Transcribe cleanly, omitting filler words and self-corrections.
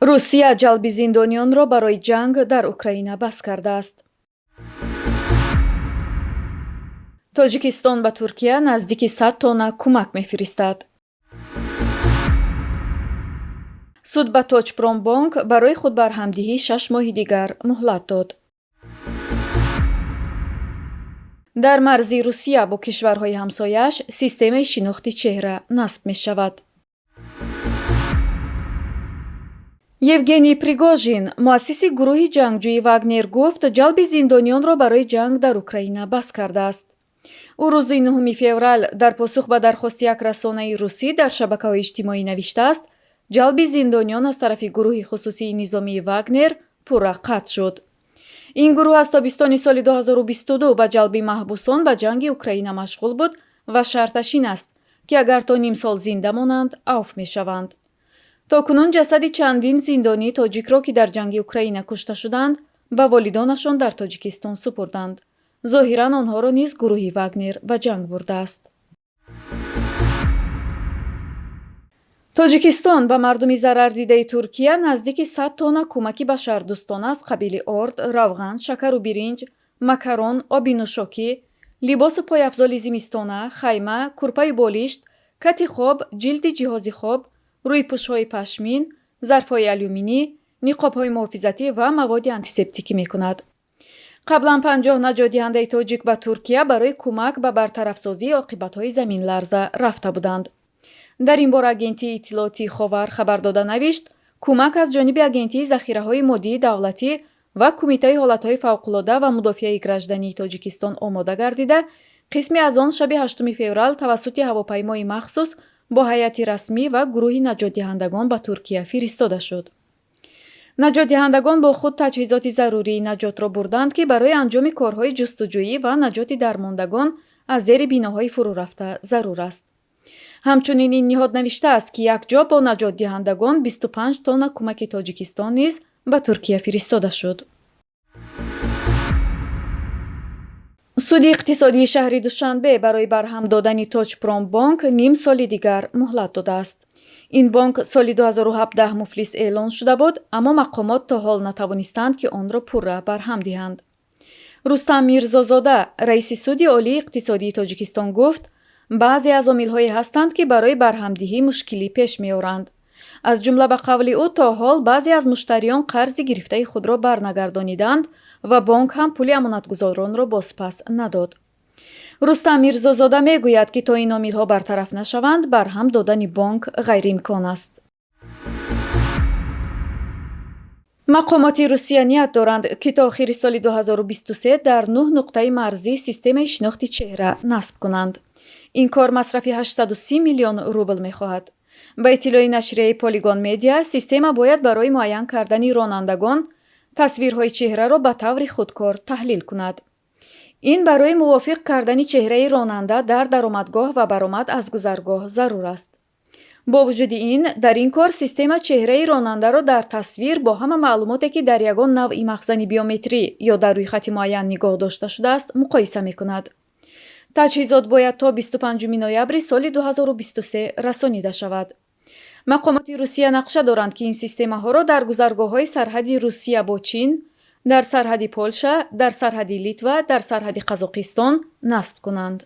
Русия ҷалби зиндониёнро барои ҷанг дар Украина бас кардааст. Тоҷикистон ба Туркия наздики 100 тонна кӯмак мефиристад. Суд ба Тоҷпромбонк барои худбарҳамдиҳӣ 6 моҳи дигар муҳлат дод. Дар марзи Русия бо кишварҳои ҳамсояаш системаи шинохти чеҳра насб мешавад. Евгений Пригожин, муассиси гурӯҳи ҷангҷӯи Вагнер, гуфт, ҷалби зиндониёнро барои ҷанг дар Украина бас кардааст. Ӯ рӯзи 9 феврал дар посух ба дархости як расонаи русӣ дар шабакаҳои иҷтимоӣ навиштааст, ҷалби зиндониён аз тарафи гурӯҳи хусусии низомии Вагнер пурра қатъ шуд. Ин гурӯҳ аз тобистони соли 2022 ба ҷалби маҳбусон ба ҷанги Украина машғул буд ва шарташ ин аст, ки агар то нимсол зинда монанд, авф мешаванд. То кунун ҷасади чандин зиндонии тоҷикро, ки дар ҷанги Украина кушта шуданд, ба волидонашон дар Тоҷикистон супурданд. Зоҳиран, онҳоро низ гурӯҳи Вагнер ба ҷанг бурдааст. Тоҷикистон ба мардуми зарардидаи Туркия наздики 100 тонна кӯмаки башардӯстона аз қабили орд, равған, шакару биринҷ, макарон, оби нӯшокӣ, либосу пойафзоли зимистона, хайма, курпаю болишт, кати хоб, ҷилди ҷиҳози хоб, рӯйпӯшҳои пашмин, зарфҳои алюминӣ, ниқобҳои муҳофизатӣ ва маводи антисептикӣ мекунад. Қаблан 50 наҷотдиҳандаи тоҷик ба Туркия барои кӯмак ба бартарафсозии оқибатҳои заминларза рафта буданд. Дар ин бора агентии иттилоотии Ховар хабар дода навишт, кӯмак аз ҷониби Агентии захираҳои моддии давлатӣ ва Кумитаи ҳолатҳои фавқулода ва мудофиаи граждании Тоҷикистон омода гардида, қисме аз он шаби 8 феврал тавассути ҳавопаймои махсус бо ҳайати расмӣ ва гурӯҳи наҷотдиҳандагон ба Туркия фиристода шуд. Наҷотдиҳандагон бо худ таҷҳизоти зарурии наҷотро бурданд, ки барои анҷоми корҳои ҷустуҷӯӣ ва наҷоти дармондагон аз зери биноҳои фурӯрафта зарур аст. Ҳамчунин ин ниҳод навиштааст, ки якҷо бо наҷотдиҳандагон 25 тонна кӯмаки Тоҷикистон низ ба Туркия фиристода шуд. Суди иқтисодии шаҳри Душанбе барои барҳам додани Тоҷпромбонк ним соли дигар муҳлат додааст. Ин бонк соли 2017 муфлис эълон шуда буд, аммо мақомот то ҳол натавонистанд, ки онро пурра барҳам диҳанд. Рустам Мирзозода, раиси Суди олии иқтисодии Тоҷикистон, гуфт, баъзе аз омилҳое ҳастанд, ки барои барҳамдиҳӣ мушкилӣ пеш меоранд. Аз ҷумла, ба қавли ӯ, то ҳол баъзе аз муштариён қарзи гирифтаи худро барнагардониданд ва бонк ҳам пули амонатгузоронро бозпас надод. Рустам Мирзозода мегӯяд, ки то ин омилҳо бартараф нашаванд, барҳам додани бонк ғайриимкон аст. Мақомоти Русия ният доранд, ки то охири соли 2023 дар нӯҳ нуқтаи марзӣ системаи шинохти чеҳра насб кунанд. Ин кор масрафи 830 миллион рубл мехоҳад. Ба иттилои нашрияи Полигон Медиа, система бояд барои муайян кардани ронандагон тасвирҳои чеҳраро ба таври худкор таҳлил кунад. Ин барои мувофиқ кардани чеҳраи ронанда дар даромадгоҳ ва баромад аз гузаргоҳ зарур аст. Бо вуҷуди ин, дар ин кор система чеҳраи ронандаро дар тасвир бо ҳама маълумоте, ки дар ягон навъи махзани биометрӣ ё дар рӯйхати муайян нигоҳ дошта шудааст, муқоиса мекунад. Таҷҳизот бояд то 25 ноябри соли 2023 расонида шавад. Мақомоти Русия нақша доранд, ки ин системаҳоро дар гузаргоҳҳои сарҳади Русия бо Чин, дар сарҳади Полша, дар сарҳади Литва, дар сарҳади Қазоқистон насб кунанд.